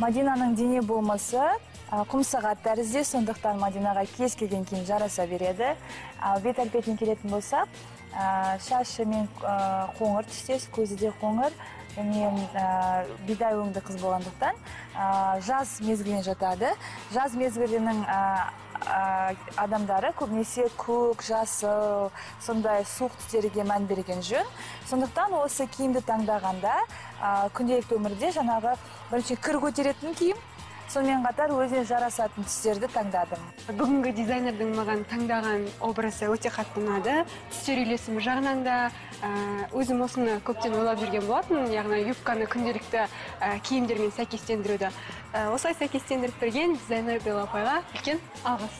Мадинаның дене болмысы құмсағат тәрізді, сондықтан Мадинаға кез келген киім жараса береді. Ал бет әлпетіне келетін болсақ, шашы мен қоңыр түстес, көзі де қоңыр, және бидай өңді қыз болғандықтан жаз мезгіліне жатады. Жаз мезгілінің адамдары көбінесе көк, жасыл, сондай суық түстерге мән берген жөн. Сондықтан осы киімді таңдағанда күнделікті өмірде жаңағы бірінші кір көтеретін киім, сонымен қатар өзіне жарасатын түстерді таңдадым. Бүгінгі дизайнердің маған таңдаған образы өте қатты ұнады. Түстер үйлесімі жағынан да, өзім осыны көптен ойлап жүрген болатынмын, яғни юбканы күнделікті киімдермен сәйкестендіруді. Осылай сәйкестендіріп берген дизайнер Белла апайға үлкен алғыс.